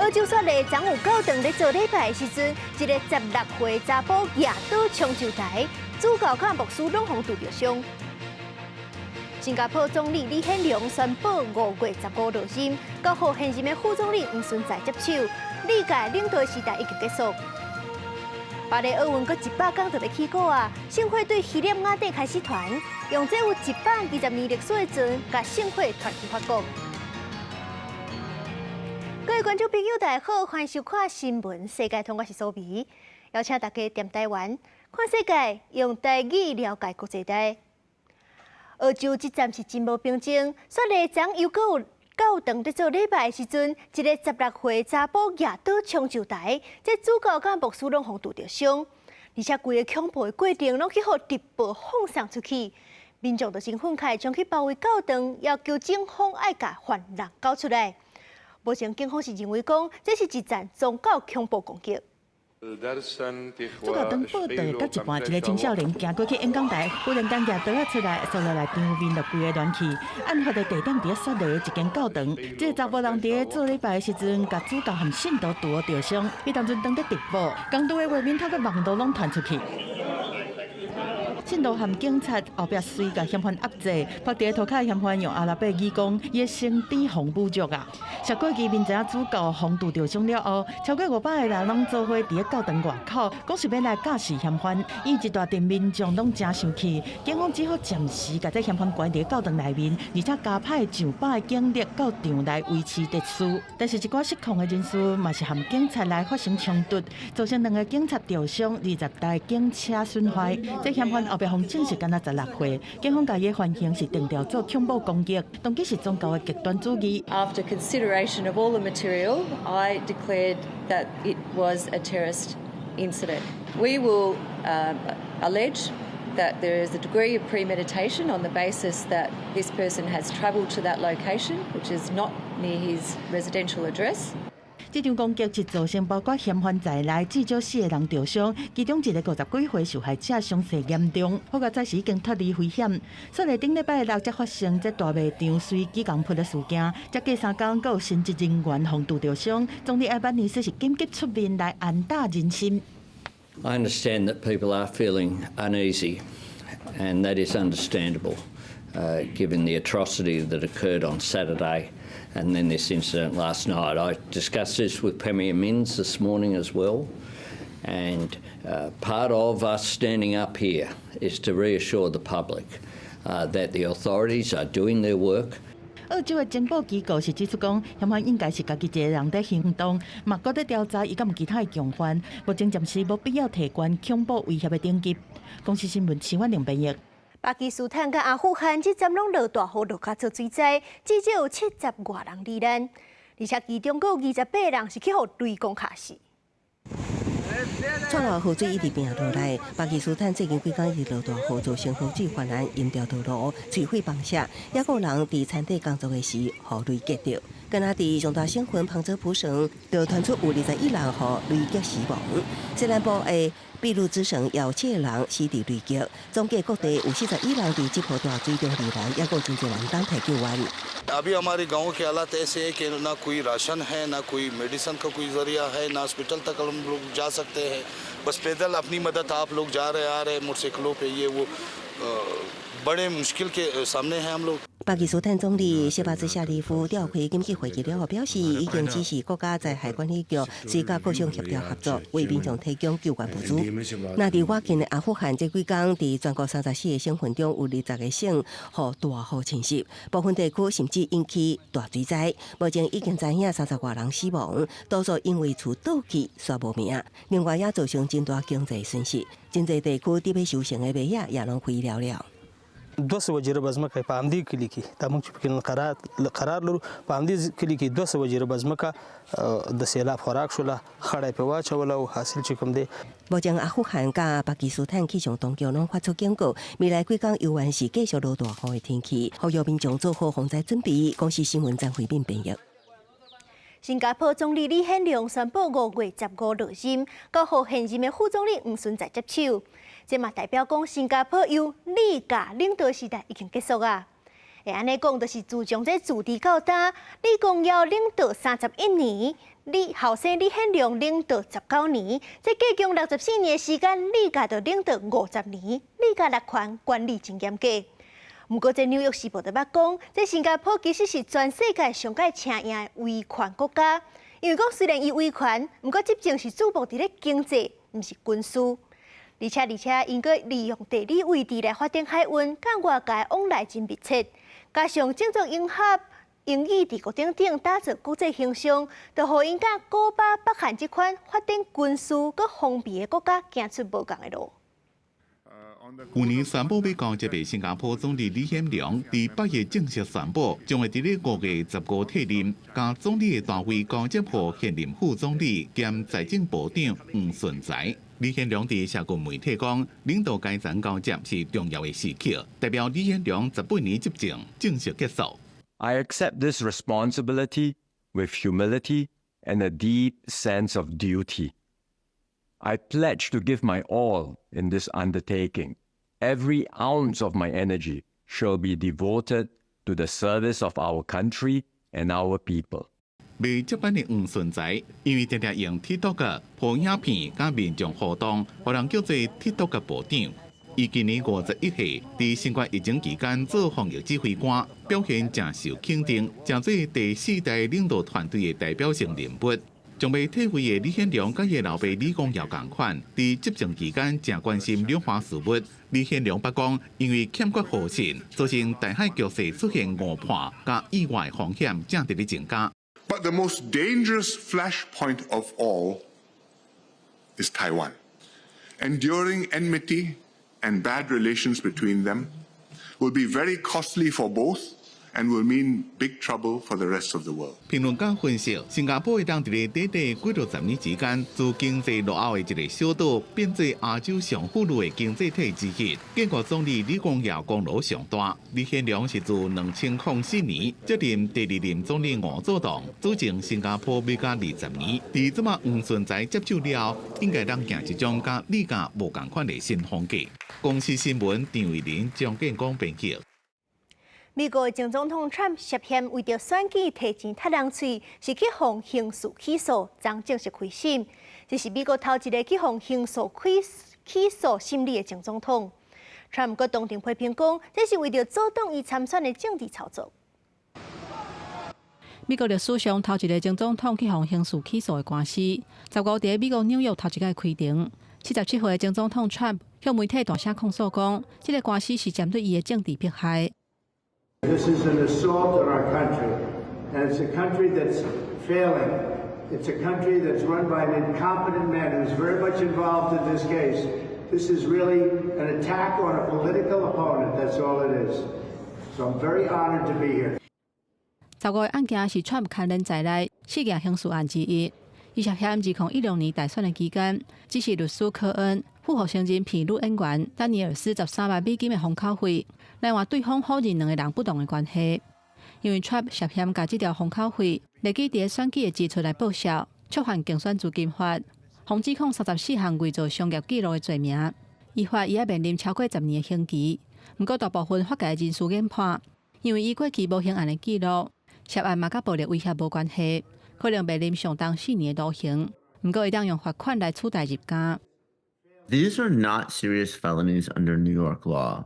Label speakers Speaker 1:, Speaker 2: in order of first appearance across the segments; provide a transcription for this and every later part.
Speaker 1: 澳洲雪梨昨有教堂咧做禮拜的時陣，一個16歲查埔舉刀衝上台，主教佮牧師攏予拄著傷。新加坡總理李顯龍宣布5月15落任，交予現任的副總理黃循財接手，李家領導時代已經結束。巴黎奧運閣100工就欲起鼓啊！聖火對希臘雅典開始傳，用這有120年歷史的船，共聖火傳去法國。各位觀眾朋友，大家好，歡迎收看新聞世界通，我是蘇美，邀請大家踮台灣看世界，用台語了解國際大。澳洲這站是真無平靜，雪梨昨又閣有教堂佇做禮拜的時陣，一個16歲查埔舉刀衝上台，這主教佮牧師攏予拄著傷，而且規个恐怖的過程攏去予直播放送出去，民眾就真憤慨，衝去包圍教堂，要求警方愛共犯人交出來。目前警方是認為講，這是一場宗教恐怖攻擊。
Speaker 2: 主教堂報道到一半，一個青少年行過去演講台，忽然間舉刀仔出來，紲落來場面就規个亂去。案發的地點佇雪梨一間教堂，這個查埔人佇咧做禮拜的時陣，共主教和信徒拄著傷。彼當陣當佇直播，共拄的畫面透過網路攏傳出去。信徒和警察後壁隨共嫌犯壓制，趴佇塗跤嫌犯用阿拉伯語講，伊的身體予侮辱啊！社過居民知影主教予拄著傷了後，超過500個人攏做伙佇咧教堂外口，講是欲來監視嫌犯。伊一大陣民眾攏誠生氣，警方只好暫時共這嫌犯關佇教堂內面，而且加派上百個警力到場來維持秩序。但是，一寡失控的人士嘛是和警察來發生衝突，造成兩个警察著傷，20台警車損壞。這嫌犯後壁予證實敢若16歲，警方共伊的犯行是定調做恐怖攻擊，動機是宗教的極端主義。
Speaker 3: After consideration of all the material, I declared that it was a terrorist incident. We will allege that there is a degree of premeditation on the basis that this person has travelled to that location, which is not near his residential address.
Speaker 2: 這場攻擊是造成包括嫌犯在內至少四個人著傷，其中一個50幾歲受害者傷勢嚴重，好佳哉是已經脫離危險。雪梨頂禮拜六才發生這大賣場隨機共噴的事件，才過3工，閣有神職人員予拄著傷，總理艾班尼斯是緊急出面來安撫人心。
Speaker 4: I understand that people are feeling uneasy, and that is understandable, given the atrocity that occurred on Saturday and then this incident last night. I discussed this with Premier Minns this morning as well, and part of us standing up here is to reassure the public that the authorities are doing their work.
Speaker 2: 澳洲的情報機構是指出講，嫌犯應該是家己一个人佇行動，嘛閣佇調查伊敢有其他的共犯，目前暫時無必要提懸恐怖威脅的等級。公視新聞徐婉玲編譯。
Speaker 1: 巴基斯坦佮阿富汗這陣攏落大雨，落甲做水災，至少有70外人罹難，而且其中閣有28人是去予雷公敲死。
Speaker 5: 蔡落雨水一直變落來，巴基斯坦最近幾工一直落大雨，造成河水泛濫，淹掉道路，摧毀房舍，也有人佇田地工作的時，予雷擊著。敢若佇上大省份旁遮普省，就傳出有21人予雷擊死亡。西南部的俾路支省有七个人死佇雷擊，總計各地有41人佇這波大水中罹難，也閣真濟人等待救援。
Speaker 6: अभी हमारे गांव के हालात ऐसे है कि ना कोई राशन है, ना कोई मेडिसिन का कोई जरिया है, ना हॉस्पिटल तक हम लोग जा सकते हैं। बस पैदल अपनी मदद आप लोग जा रहे, आ रहे मोटरसाइकिलों पे। ये वो बड़े मुश्किल के सामने हैं हम लोग।
Speaker 5: 巴基斯坦總理謝巴茲夏里夫召開緊急會議了後表示，已經指示國家災害管理局隨佮各項協調合作，為民眾提供救援物資。若佇倚近的阿富汗，這幾工佇全國34個省份中有20個省予大雨侵襲，部分地區甚至引起大水災。目前已經知影30外人死亡，多數因為厝倒去煞無命。另外也造成真大經濟損失，真濟地區佇欲收成的麥仔也攏毀了了。
Speaker 7: 200 جریبه ځمکه په همدې کلي کې دا موږ چې پکې قرار قرار لرو، په همدې کلي کې 200 جریبه ځمکه د سیلاب خوراک شوله، خړه په واچوله او حاصل چې کوم دی。
Speaker 5: 目前阿富汗佮巴基斯坦氣象當局攏發出警告，未來幾工猶原是繼續落大雨的天氣，呼籲民眾做好防災準備。公視新聞張惠敏編譯。
Speaker 1: 新加坡總理李顯龍宣布5月15落任，交予現任的副總理黃循財接手。這嘛代表講新加坡由李家領導時代已經結束啊！會按呢講，就是自從這自治到今，李光耀領導31年，李後生李顯龍領導19年，這加強64年的時間，李家就領導50年，李家六權管理真嚴格。毋過，這紐約時報就捌講，這新加坡其實是全世界上蓋請贏的威權國家。因為講雖然伊威權，毋過執政是注目佇咧經濟，毋是軍事。而且，𪜶閣利用地理位置來發展海運，佮外界往來真密切。加上種族融合、英語治國等等，打造國際形象，就予𪜶佮古巴、北韓這款發展軍事閣封閉的國家，行出無仝的路。
Speaker 8: 去年宣布欲交接的新加坡總理李顯龍，佇8月正式宣布，將會佇咧5月15退任，共總理的大位交接予現任副總理兼財政部長黃循財。李顯龍佇社群媒體講，領導階層交接是重要的時刻，代表李顯龍18年執政正式結束。
Speaker 9: I accept this responsibility with humility and a deep sense of duty. I pledge to give my all in this undertaking. Every ounce of my energy shall be devoted to the service of our country and our people.
Speaker 8: 未接班的黃循財，因為定定用 TikTok 播影片佮民眾互動，予人叫做 TikTok 部長。伊今年51歲，佇新冠疫情期間做防疫指揮官，表現誠受肯定，成做第四代領導團隊的代表性人物。將欲退位的李顯龍佮伊老爸李光耀仝款，佇執政期間誠關心兩岸事務。李顯龍捌講，因為欠缺互信，造成台海局勢出現誤判佮意外風險正佇咧增加。
Speaker 10: But the most dangerous flashpoint of all is Taiwan. Enduring enmity and bad relations between them will be very costly for both and will mean big trouble for the rest of the world.
Speaker 8: 評論家分析，新加坡會當佇咧短短幾落十年之間，自經濟落後的一個小島，變做亞洲上富裕的經濟體之一。建國總理李光耀功勞上大，李顯龍是自2004年接任第二任總理吳作棟，主政新加坡欲到20年。佇這馬黃循財接手了後，應該通行一種佮李家無仝款的新風格。公視新聞張慧玲、張建光編輯。
Speaker 1: 美國前總統川普涉嫌為著選舉提錢踢人喙，是去予刑事起訴，昨正式開審。這是美國頭一個去予刑事起訴審理的前總統。川普閣當庭批評講，這是為著阻擋伊參選的政治操作。
Speaker 11: 美國歷史上頭一个前總統去予刑事起訴的官司，15佇美國紐約頭一擺開庭。77歲的前總統川普向媒體大聲控訴講，這个官司是針對伊的政治迫害。
Speaker 12: This is an assault on our country, and it's a country that's failing. It's a country that's run by an incompetent man who's very much involved in this case. This is really an attack on a political opponent. That's all it is. So I'm very honored to be here.
Speaker 11: 15个案件是川普牽連在內四件刑事案之一。伊涉嫌2016年大選的期間，指示律師科恩付予成人片女演員丹尼爾斯13萬美金的封口費，來換對方否認兩个人不當的關係。因為川普涉嫌共這條封口費列舉佇選舉的支出來報銷，觸犯競選資金法，予指控34項偽造商業記錄的罪名。依法伊愛面臨超過10年的刑期。毋過大部分法界人士研判，因為伊過去無刑案的記錄，涉案嘛佮暴力威脅無關係，可能面臨上重4年的徒刑。毋過會當用罰款來取代入監。
Speaker 13: These are not serious felonies under New York law,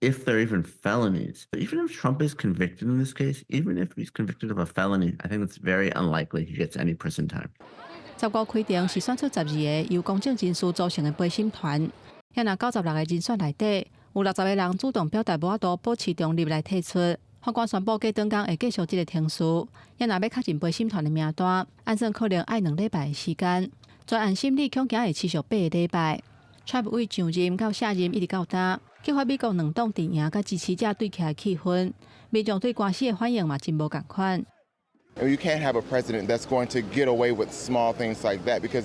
Speaker 13: if they're even felonies. Even if Trump is convicted in this case, even if he's convicted of a felony, I think it's very unlikely he gets any prison time.
Speaker 11: 15開庭是選出12个由公正人士組成的陪審團，遐若96个人選內底，有60个人主動表達無法度保持中立來退出。法官宣布過轉工會繼續這个程序，也若欲確認陪審團的名單，按算可能愛2禮拜的時間。全案審理恐驚會持續8個禮拜。川普對上任到卸任一直到今，激發美國兩黨陣營佮支持者對起的氣氛，民眾對官司的反應嘛真無仝款。
Speaker 14: You can't have a president that's going to get away with small things like that because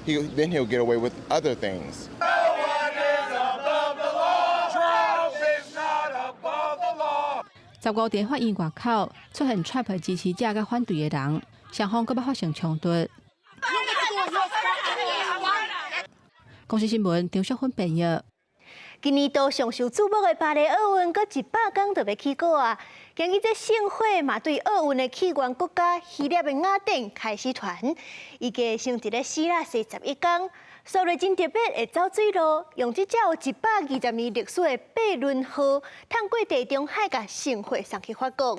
Speaker 14: then he'll get away with other things.
Speaker 15: No one is above the law. Trump is not above the law.
Speaker 11: 15佇法院外口出現川普支持者佮反對的人，雙方閣欲發生衝突。公視新聞張淑芬編譯。
Speaker 1: 今年度上受矚目的巴黎奧運，閣100工就欲起鼓啊！今日這聖火嘛，對奧運的起源國家希臘的雅典開始傳，預計先佇咧希臘踅11工，所以真特別會走水路，用這隻有120年歷史的貝倫號，通過地中海共聖火送去法國。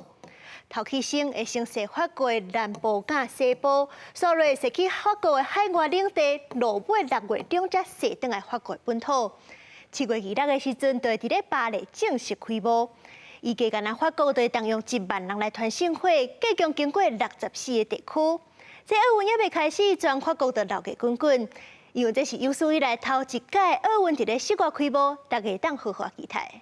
Speaker 1: 頭起先會先踅法國的南部佮西部，煞落踅去法國的海外領地，落尾6月中才踅轉來法國本土。7月26的時陣，就會佇咧巴黎正式開幕。預計干焦法國就會動用1萬人來傳聖火，計共經過64個地區。這奧運猶未開始，全法國就鬧熱滾滾，因為這是有史以來頭一屆奧運佇咧室外開幕，大家當好好期待。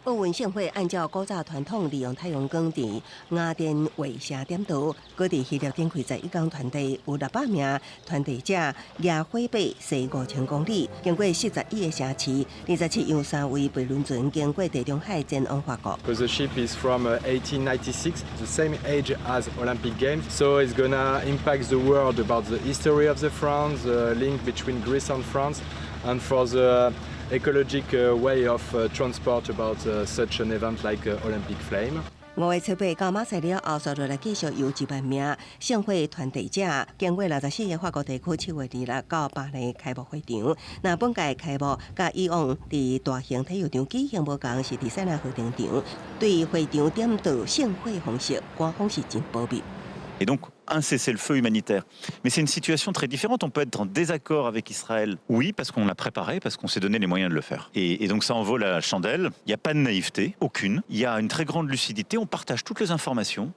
Speaker 5: 奧運聖火按照古早傳統，利用太陽光佇雅典衛城點燈，閣佇希臘展開11工傳遞，有600名傳遞者舉火把踅5000公里，經過41個城市，27樣三位貝倫船經過地中海前往法國。
Speaker 16: The ship is from 1896, the same age as Olympic Games, so it's gonna impact the world about the history of the France, the link between Greece and France, and for the ecologic way of transport about such an event like Olympic Flame.
Speaker 5: 5月初8到馬賽了後，煞落來繼續由1萬名聖火傳遞者經過64個法國地區，7月26到巴黎開幕會場。那本屆開幕佮以往佇大型體育場舉行無仝，是佇塞納河登場，對會場點燈聖火方式，官方是真保密。
Speaker 17: Et donc un cessez-le-feu humanitaire. Mais c'est une situation très différente. On peut être en désaccord avec Israël, oui, parce qu'on l'a préparé, parce qu'on s'est donné les moyens de le faire. Et donc ça en vaut la chandelle. Il n'y a pas de naïveté, aucune. Il y a une très grande lucidité. On partage toutes les informations,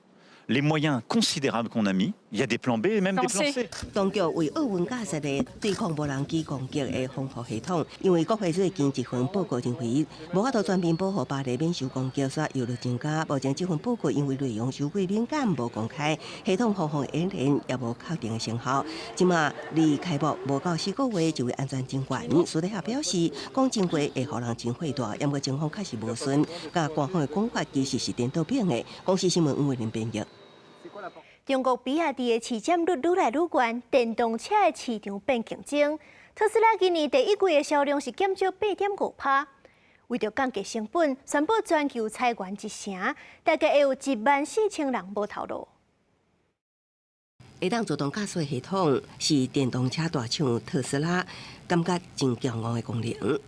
Speaker 17: les moyens considérables qu'on a mis. Il y a des plans B et même des plans C.
Speaker 5: 當局為奧運架設的對抗無人機攻擊的防護系統，因為國會最近一份報告認為，無法度全面保護巴黎免受攻擊，所以憂慮增加。目前這份報告因為內容傷過敏感，無公開，系統防護演練也無確定的成效。這馬離開幕無夠4個月，這位安全人員私底下表示，講真話會予人真火大，毋過情況確實無順，佮官方的講法其實是顛倒變的。公視新聞吳偉林編譯。
Speaker 1: 中國比亞迪的市佔率愈來愈懸，電動車的市場變競爭。特斯拉今年第一季的銷量是減少8.5%，為著降低成本，宣布全球裁員一成，大概會有1萬4千人無頭路。
Speaker 5: 會當自動駕駛系統是電動車大廠特斯拉感覺真驕傲的功能，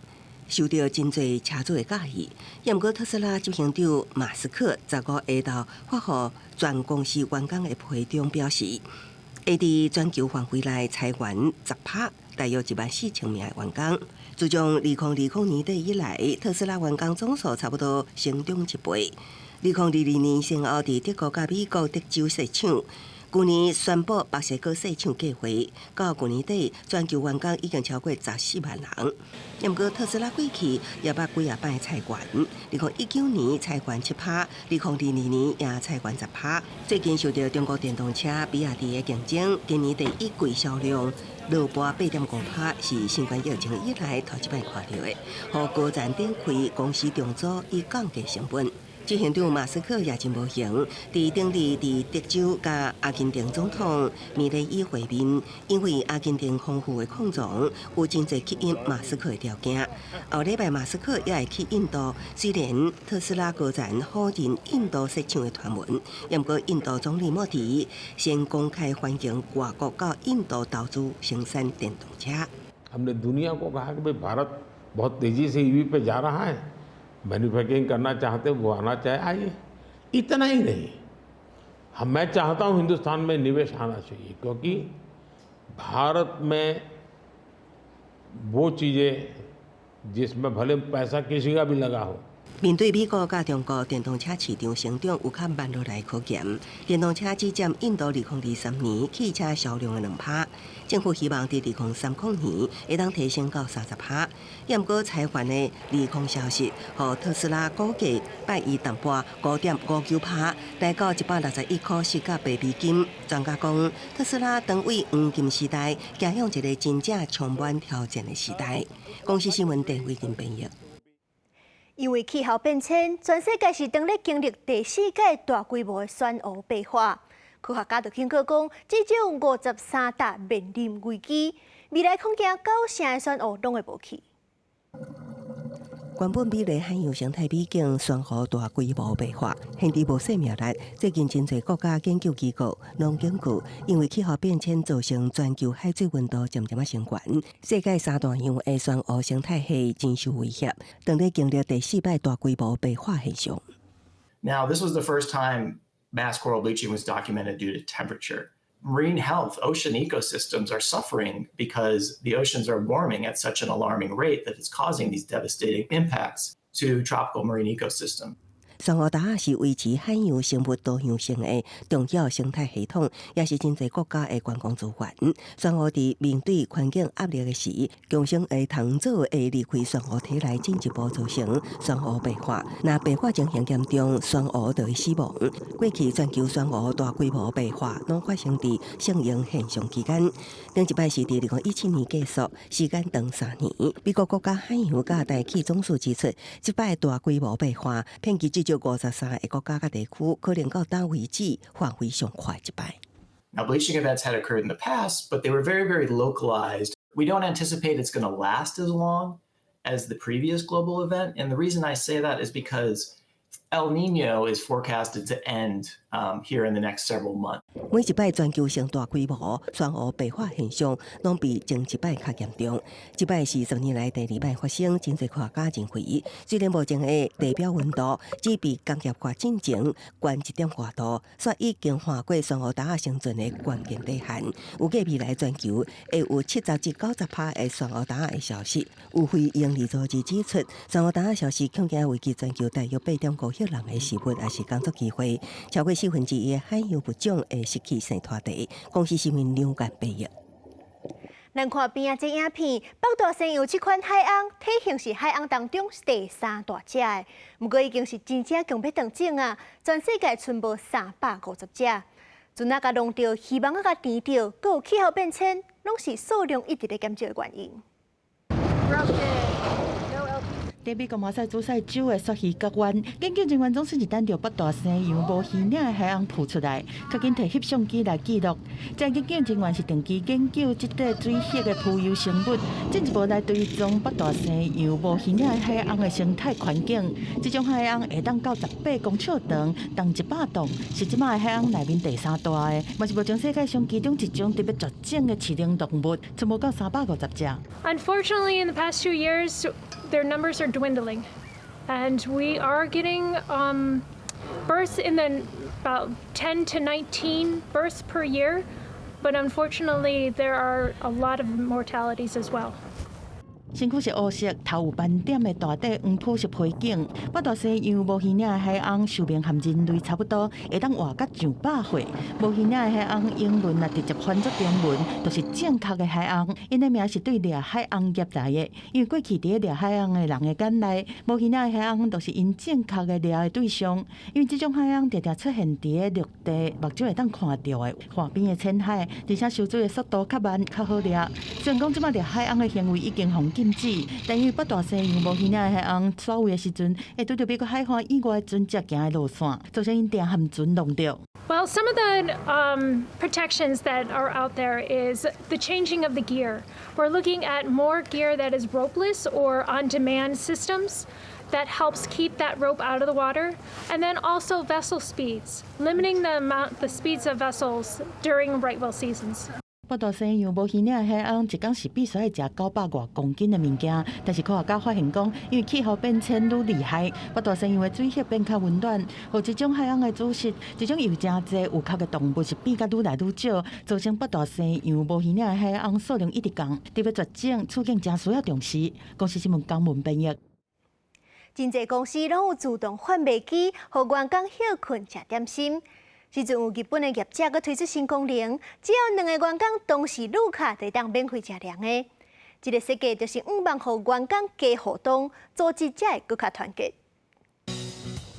Speaker 5: 受到真濟車主的佮意。毋過特斯拉執行長馬斯克15下晝發予全公司員工的批中表示，會佇全球範圍內裁員10%，大約1萬4千名的員工。自從2020年底以來，特斯拉員工總數差不多成長一倍。2022年先後佇德國佮美國德州設廠。舊年宣布墨西哥設廠計劃，到舊年底，全球員工已經超過14萬人。毋過特斯拉過去也捌幾仔擺裁員，2019年裁員7%，2022年也裁員10%。最近受到中國電動車比亞迪的競爭，今年第一季銷量落跌8.5%，是新冠疫情以來頭一擺看著的，予高層展開公司重組以降低成本。執行長馬斯克也真無閒，佇頂日佇德州佮阿根廷總統米雷伊會面，因為阿根廷豐富的礦藏有真濟吸引馬斯克的條件。後禮拜馬斯克也會去印度，雖然特斯拉高層否認印度設廠的傳聞，毋過印度總理莫迪先公開歡迎外國到印度投資生產電動車。
Speaker 18: हमने दुनिया को कहा कि भाई भारत बहुत तेजी से ईवी पे जा रहा है, मैन्युफैक्चरिंग करना चाहते वो आना चाहे आइए। इतना ही नहीं, हम मैं चाहता हूँ हिंदुस्तान में निवेश आना चाहिए, क्योंकि भारत में वो चीज़ें जिसमें भले पैसा किसी का भी लगा हो।
Speaker 5: 面對美國佮中國電動車市場成長有較慢落來可見，電動車只佔印度2023年汽車銷量的2%。政府希望佇2030年會當提升到30%。毋過裁員的利空消息，予特斯拉股價拜一淡薄5.59%，來到161塊4角8美金。專家講，特斯拉當為黃金時代，走向一個真正充滿挑戰的時代。公視新聞鄧偉林編譯。
Speaker 1: 因為氣候變遷，全世界是當咧經歷第四屆大規模的酸雨變化。科學家就警告講，至少53搭面臨危機，未來恐驚九成的酸雨攏會無去。
Speaker 5: 原本美麗海洋生態美景，珊瑚大規模白化，現在無生命力。最近真濟國家研究機構攏警告，因為氣候變遷造成全球海水溫度漸漸仔升懸，世界三大洋的珊瑚生態系真受威脅，當咧經歷第四擺大規模白化現象。
Speaker 19: Now, this was the first time mass coral bleaching was documented due to temperature. Marine health, ocean ecosystems are suffering because the oceans are warming at such an alarming rate that it's causing these devastating impacts to tropical marine ecosystems.
Speaker 5: 珊瑚礁是維持海洋生物多樣性的重要生態系統，也是真濟國家的觀光資源。珊瑚佇面對環境壓力的時，共生的蟲藻會離開珊瑚體內進一步造成珊瑚白化。若白化情形嚴重，珊瑚就會死亡。過去全球珊瑚大規模白化，攏發生佇聖嬰現象期間。頂一擺是佇2017年結束，時間長3年。美國國家海洋佮大氣總署指出，這擺大規模白化，遍及至少53個國家佮地區，可能到今為止範圍上闊一擺。
Speaker 19: Now, bleaching events had occurred in the past, but they were very, very localized. We don't anticipate it's going to last as long as the previous global event. And the reason I say that is because El Niño is forecasted to end here in the next several months.
Speaker 5: 每一擺全球性大規模珊瑚白化現象，攏比前一擺較嚴重。這擺是10年來第二擺發生，真濟科學家認為，雖然目前的地表溫度只比工業化進前懸一點外度，卻已經跨過珊瑚礁生存的關鍵底線。預計未來全球會有70至90%的珊瑚礁會消失。有非營利組織指出，珊瑚礁消失恐驚危及全球大約8.5億人的食物抑是工作機會，超過1/4的海洋物種會失去生態地。公視新聞梁間編譯。
Speaker 1: 咱看邊仔這影片，北大西洋這款海鰪體型是海鰪當中第三大隻的，毋過已經是真正強欲斷種啊！全世界賰無350隻。船仔共弄著，漁網仔共纏著，閣有氣候變遷，攏是數量一直咧減少的原因。
Speaker 2: 佇美國馬賽諸塞州的鱈魚角灣，研究人員總算是等著北大西洋無魚嶺的海鰪浮出來，趕緊提翕相機來記錄。這研究人員是長期研究這塊水域的浮游生物，進一步來追蹤北大西洋無魚嶺的海鰪的生態環境。這種海鰪會當到18公尺長，重100磅，是這擺的海鰪內面第三大的，嘛是目前世界上其中一種佇欲絕種的飼靈動物，賰無夠350隻。
Speaker 20: Unfortunately, in the past 2 years, their numbers are dwindling, and we are getting births in the about 10 to 19 births per year, but unfortunately, there are a lot of mortalities as well.
Speaker 2: 身軀是烏色，頭有斑點的大塊黃膚是皮頸。北大西洋無魚嶺的海鰪壽命和人類差不多，會當活到上百歲。無魚嶺的海鰪英文若直接翻做中文，就是正確的海鰪。𪜶的名是對掠海鰪業來的，因為過去佇咧掠海鰪的人的眼內，無魚嶺的海鰪就是𪜶正確的掠的對象。因為這種海鰪常常出現佇咧陸地，目睭會當看著的岸邊的淺海，而且泅水的速度較慢，較好掠。雖然講這擺掠海鰪的行為已經予禁止，但因為北大西洋無魚嶺的海鰪徙位的時陣，會拄著美國海岸以外船隻行的路線，造成𪜶定予船弄著。
Speaker 20: Well, some of the protections that are out there is the changing of the gear. We're looking at more gear that is ropeless or on-demand systems that helps keep that rope out of the water, and then also vessel speeds, limiting the amount, the speeds of vessels during right whale seasons.
Speaker 2: 北大西洋無魚嶺的海鰪，一工是必須愛食900外公斤的物件。但是科學家發現講，因為氣候變遷愈厲害，北大西洋的水域變較溫暖，予這種海鰪的主食，這種油誠濟有殼的動物是變甲愈來愈少，造成北大西洋無魚嶺的海鰪數量一直降，佇欲絕種，處境誠需要重視。公視新聞江文編譯。
Speaker 1: 真濟公司攏有自動販賣機，予員工歇睏食點心。時陣有日本的業者閣推出新功能，只要兩个員工同時入卡，就會當免費食涼的。這个設計就是向望予員工加互動，組織才會閣較團結。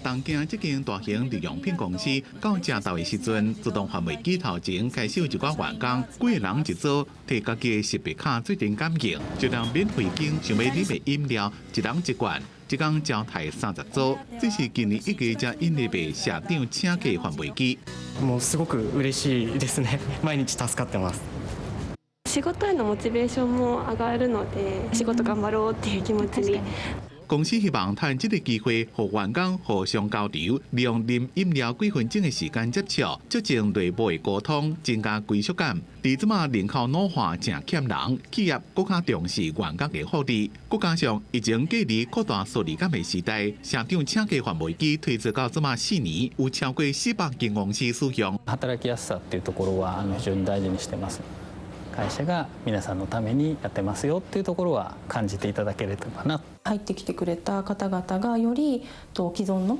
Speaker 8: 東京這間大型日用品公司到食晝的時陣，自動販賣機頭前開始有一寡員工，幾个人一組，提家己的識別卡做陣感應，就當免費間想欲啉的飲料，一人一罐，一工招待30組。這是今年一月才引入的社長請客販賣機。
Speaker 21: もうすごく嬉しいですね。毎日助かってます。
Speaker 22: 仕事へのモチベーションも上がるので、仕事頑張ろうっていう気持ちに。
Speaker 8: 公司希望趁這个機會，予員工互相交流，利用啉飲料幾分鐘的時間接觸，促進內部的溝通，增加歸屬感。佇這馬人口老化誠欠人，企業閣較重視員工的福利。閣加上疫情隔離擴大疏離感的時代，社長請假販賣機推出到這馬4年，有超過400間公司使用。
Speaker 3: 働きやすさっていうところは非常に大事にしてます。会社が皆さんのためにやってますよっていうところは感じていただければな。
Speaker 22: 入ってきてくれた方々がより既存の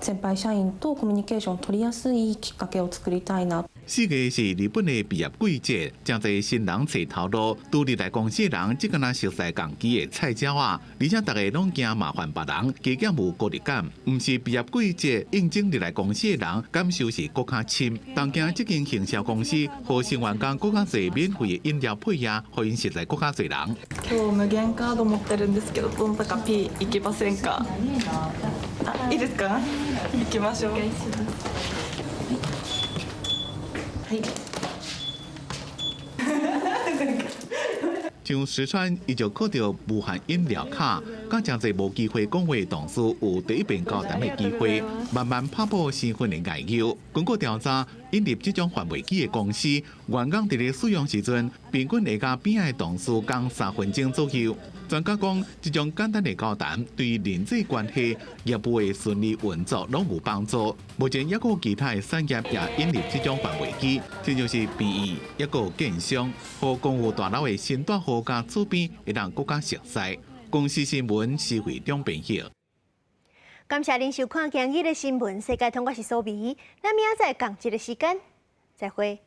Speaker 22: 先輩社員とコミュニケーションを取りやすいきっかけを作りたいな。
Speaker 8: 4月是日本的畢業季節，誠濟新人揣頭路，拄入來公司的人，這敢若熟似仝機的菜鳥仔，而且逐家攏驚麻煩別人，加減有孤立感。毋是畢業季節應徵入來公司的人，感受是閣較深。東京這間行銷公司，予新員工閣較濟免費的飲料配額，予𪜶熟似閣較濟人。
Speaker 23: 今日無限カード持ってるんですけど、どなたかピー行きませんか？あ、いいですか？行きましょう。はい。
Speaker 8: 像石川，伊就靠著無限飲料卡，佮誠濟無機會講話同事有第一遍交談的機會，慢慢拍破身份的礙宥。根據調查，引入這種販賣機的公司，員工佇咧使用時陣，平均會佮邊仔的同事講3分鐘左右。專家講，這種簡單的交談對人際關係、業務的順利運作攏有幫助。目前，猶閣有其他的產業也引入這種販賣機，這就是病院、抑閣有建商和公寓大樓的新大戶佮厝邊，會當閣較熟似。公視新聞施惠中編譯。
Speaker 1: 感謝您收看今日的新聞世界通，我是蘇美，咱明仔載仝一个時間，再會。